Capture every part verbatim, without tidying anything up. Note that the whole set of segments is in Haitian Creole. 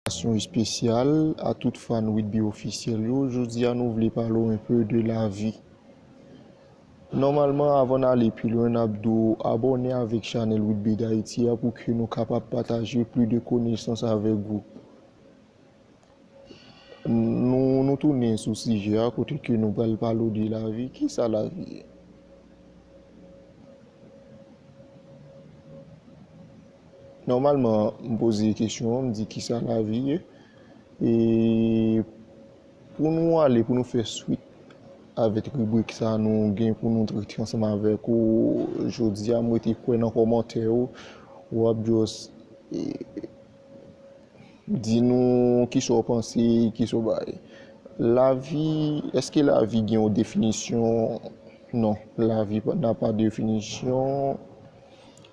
Salutations spéciales à tout fan Whitby officiel yo. Jodi a nou vle pale w un peu de lavi. Nòmalman, avan n ale pi lwen, n ap di w abòne avèk chanèl Whitby D'Haïti a pou ke nou kapab pataje plis de konesans avèk ou. Nou, nou tounen sou sijè a kote ke nou pral pale w de lavi. Kisa lavi ye? Nòmalman, m poze kesyon an, m di kisa lavi ye. E pou nou ale, pou nou fè swit avèk ribrik sa nou gen pou nou trete ansanm avèk ou jodi a, m rete kwè nan kòmantè yo, w ap just, e, di nou kisa w panse, kisa w bay. Lavi, èske lavi gen yon definisyon? Non, lavi pa- n'a pas de définition.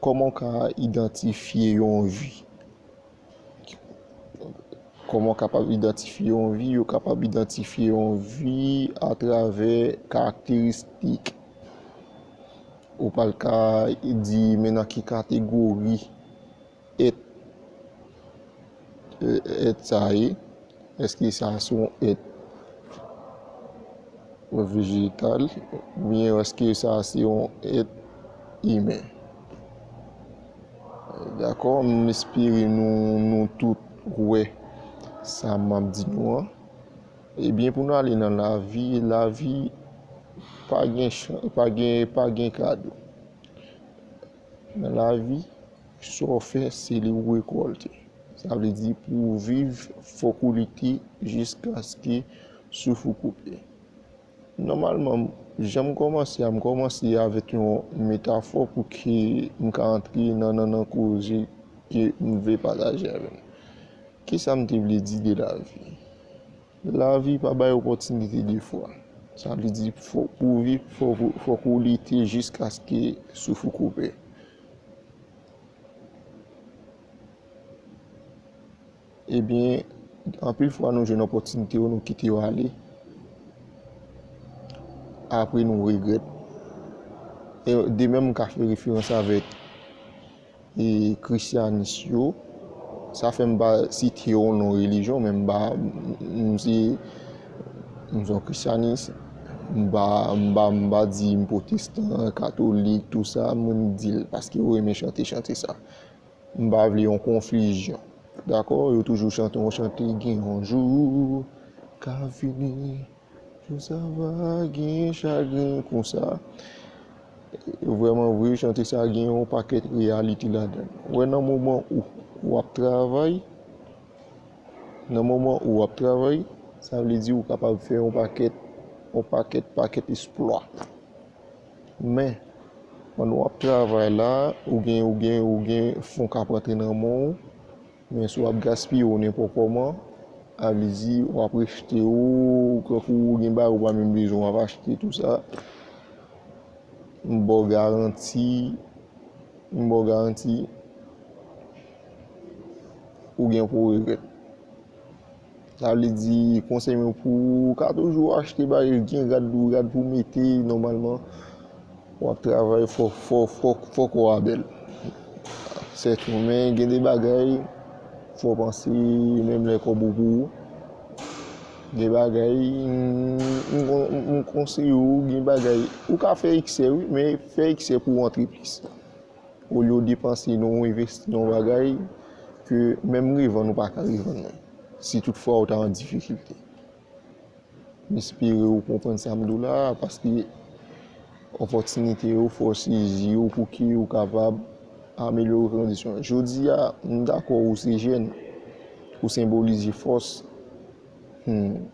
Kòman w ka idantifye yon vi? Kòman w kapab idantifye yon vi? Yo kapab idantifye yon vi atravè karakteristik. Ou pral ka di men nan ki kategori èt, èt sa ye. Èske sa se yon èt vejetal oubyen èske sa se yon èt imen? Dakò, m espere nou, nou tout wè sa m ap di nou an. Ebyen, pou nou ale nan lavi, lavi pa gen chan, pa gen, pa gen kado. Nan lavi, sa w fè, se li w rekòlte. Sa vle di, pou w viv, fòk ou lite jiskaske souf ou koupe. Nòmalman, jan m kòmanse a, m kòmanse avèk yon metafò pou ke m ka antre nan, nan, nan koze ke m vle pataje avè nou. Kisa m te vle di de lavi? Lavi pa bay opòtinite de fwa. Sa vle di, fòk pou w viv, fòk, fòk ou lite jiskaske souf ou koupe. Ebyen, anpil fwa nou jwenn opòtinite yo, nou kite yo ale. Apre nou regrèt. E de menm, m ka fè referans avèk e, Krisyanis yo. Sa fè m pa site yon non relijyon, men m pa, m se, m se yon Krisyanis. M pa, m pa, m pa di m pwotestan, katolik, tou sa, moun di l, paske yo renmen chante, chante sa. M pa vle yon konfizyon. Dakò? Yo toujou chante yon chante, gen yon jou ka vini, jou sa va gen chagren konsa. Vrèman vre, chante sa gen yon pakèt reyalite ladan l. Ou wè, nan moman ou, w ap travay, nan moman ou w ap travay, sa vle di ou kapab fè yon pakèt, yon pakèt, pakèt eksplwa. Men, pandan w ap travay la, ou gen, ou gen, ou gen fon k ap rantre nan men w, men si w ap gaspiye w nenpòt kòman, sa vle di w ap rejte w, kankou ou gen bagay ou pa menm bezwen, w ap achte tou sa. M ba w garanti, m ba w garanti, ou gen pou w regrèt. Sa vle di, konsèy mwen pou ou, ou ka toujou achte bagay, gen rad ou, rad pou mete, nòmalman, w ap travay, fò, fò, fò, fò kò a bèl. Sètou, men gen de bagay, fò w panse menm lè kòb ou pou ou. Gen bagay, m, m, m, m konseye w, gen bagay, ou ka fè eksè, wi, men fè eksè pou w antre plis. Olye w depanse nan yon, envesti nan yon bagay ke menm revann ou pa ka revann li, si toutfwa ou ta an difikilte. M espere ou konprann sa m di w la a, paske opòtinite yo, fò w sezi yo pou ke ou kapab amelyore kondisyon yo. Jodi a, m dakò ou se jèn, ou senbolize fòs. Hmm.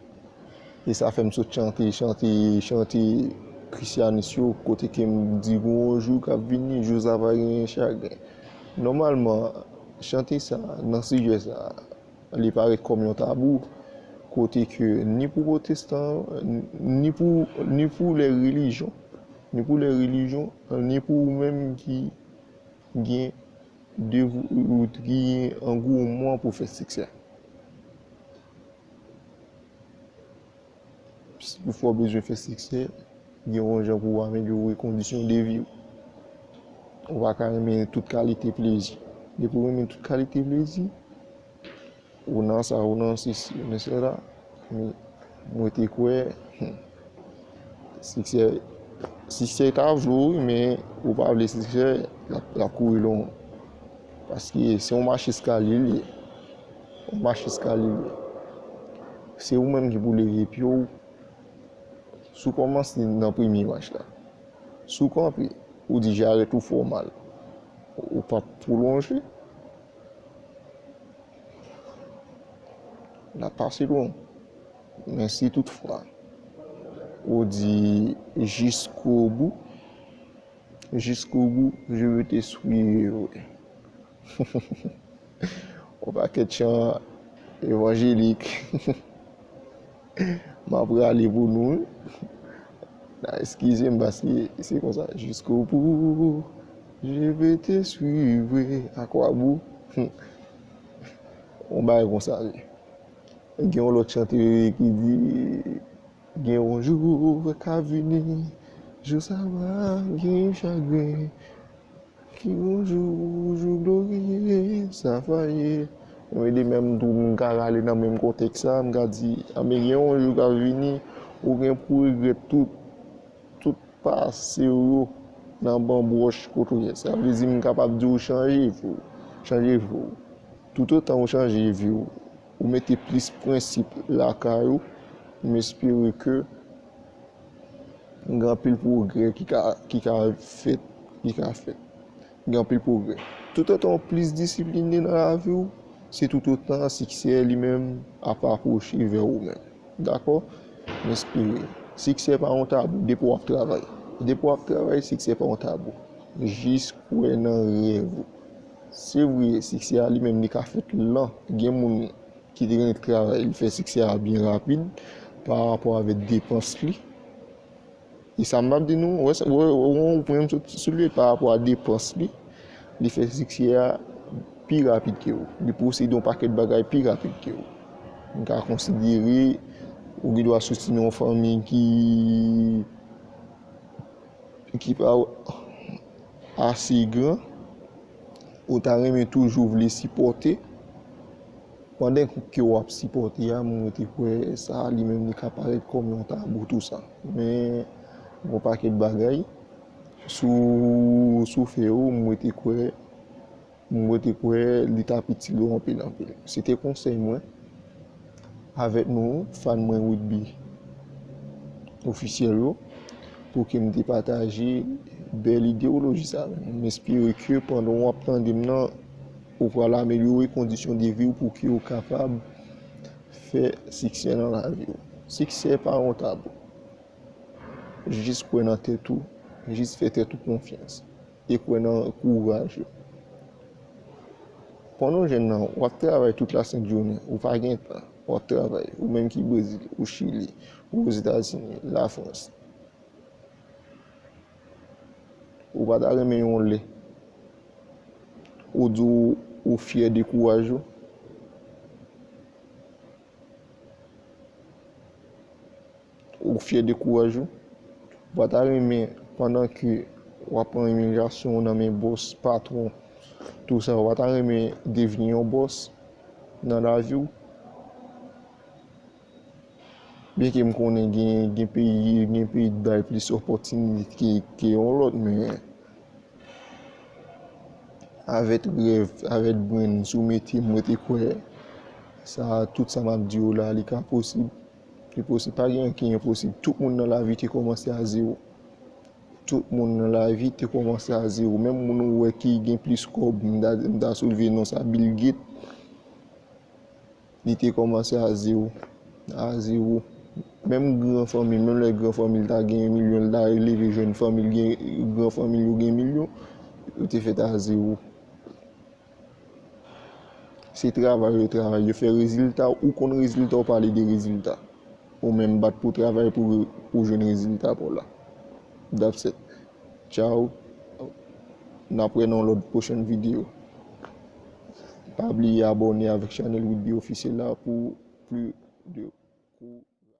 E sa fè m sot chante, chante, chante Krisyanis yo, kote ke m di gon yon jou k ap vini, jou sa va gen chagren. Nòmalman, chante sa, nan sijè sa, li parèt kòm yon tabou, kote ke ni pou pwotestan, ni pou, ni pou lè relijyon, ni pou lè relijyon, ni pou ou menm ki gen devou-, ou ki gen angouman pou fè siksè. Si toutfwa w bezwen fè siksè, gen yon jan pou w amelyore kondisyon de vi w. Ou pa ka renmen tout kalite plezi. Depi w renmen tout kalite plezi, Ou nan sa, ou nan sesi, ou nan sela. Men, mwen te kwè, hmm, siksè, siksè ta vle w, wi, men ou pa vle siksè, l ap, l ap kouri lontan. Paske se yon mach eskalye li ye. Yon mach eskalye li ye. Se ou menm ki pou leve pye w. Si w kòmanse nan premye mach la, si w kanpe, ou di jarèt ou fè w mal, ou p ap pwolonje. L ap pase lwen w. Men si toutfwa ou di jusqu'au bout, jusqu'au bout, je veux te suivre. Yon pakèt chan evanjelik. M ap rale pou nou, wi. Eskize m, paske se konsa. Jusqu'au bout, je vais te suivre. À quoi bon? Yon bagay konsa, wi. Gen yon lòt chante ki di, gen yon jou k ap vini, jou sa va gen chagren. Ki yon jou, jou glorye, sa va ye. Mwen de menm tou, m ka rale nan menm kontèks sa, m ka di, anben gen yon jou k ap vini, ou gen pou regrèt tout, tout pase w yo nan banbwòch kote w ye. Sa vle di, m kapab di w chanje vi w, chanje vi w. Toutotan ou chanje vi w, ou mete plis prensip lakay ou, m espere ke gen anpil pwogrè ki ka, ki ka fèt, ki ka fèt. Gen anpil pwogrè. Toutotan w plis disipline nan lavi w, se toutotan siksè li menm ap apwoche vè ou menm. Dakò? M espere. Siksè pa yon tabou depi w ap travay. Depi w ap travay, siksè pa yon tabou. Jis kwè nan rèv ou. Se vre, siksè a li menm li ka fèt lan. Gen moun ki te gen travay, li fè siksè a byen rapid pa rapò avèk depans li. E sa m ap di nou, wè, wè, wè, wè, ou pran yon soulye pa rapò a depans li, li fè siksè a pi rapid ke ou. Li posede yon pakèt bagay pi rapid ke ou. M ka konsidere ou gen dwa soti nan yon fanmi ki, ki pa ase gran, ou ta renmen toujou vle sipòte, pandan ke w ap sipòte a, mwen te kwè sa li menm li ka parèt kòm yon tabou tou sa. Men, gon pakèt bagay, si w, si w fè yo, mwen te kwè, mwen te kwè li t ap itil ou anpil, anpil. Se te konsèy mwen avèk nou, fan mwen rugby ofisyèl yo, pou ke m te pataje bèl idewoloji sa. M espere ke pandan w ap tande m nan, ou pral amelyore kondisyon de vi w pou ke w kapab fè siksè nan lavi w. Siksè pa yon tabou. Jis kwè nan tèt ou, jis fè tèt ou konfyans. E kwè nan kouraj ou. Pandan w jèn nan, w ap travay tout lasent jounen, ou pa gen tan, w ap travay, ou menm ki Brezil, ou Chili, ou Ozetazini, Lafrans. Ou pa ta renmen yon lè ou di w, ou fyè de kouraj ou? Ou fyè de kouraj ou? Ou pa ta renmen, pandan ke w ap pran imilyasyon nan men bòs, patwon, tou sa, ou pa ta renmen devni yon bòs nan lavi w? Byenke m konnen gen, gen peyi, gen peyi k bay plis opòtinite ke, ke yon lòt, men avèk rèv, avèk brenn, si w mete, mwen te kwè sa, tout sa m ap di w la, li ka posib. Li posib, pa gen anyen ki enposib. Tout moun nan lavi te kòmanse a zewo. Tout moun nan lavi te kòmanse a zewo. Menm moun ou wè ki gen plis kòb, m ta, m ta soulve non sa, Bill Gates. Li te kòmanse a zewo. A zewo. Menm gran fanmi, menm lè gran fanmi l ta gen milyon, l ta leve jwenn fanmi l gen, gran fanmi l yo gen milyon, yo te fèt a zewo. Se travay yo travay, yo fè rezilta, ou konn rezilta, ou pale de rezilta. Ou menm bat pou travay pou, pou jwenn rezilta pa w la. That's it. Tchaw. N ap wè nan lòt pwochèn videyo. Pa bliye abòne avèk chanèl Whitby Officiel la pou plis de kou.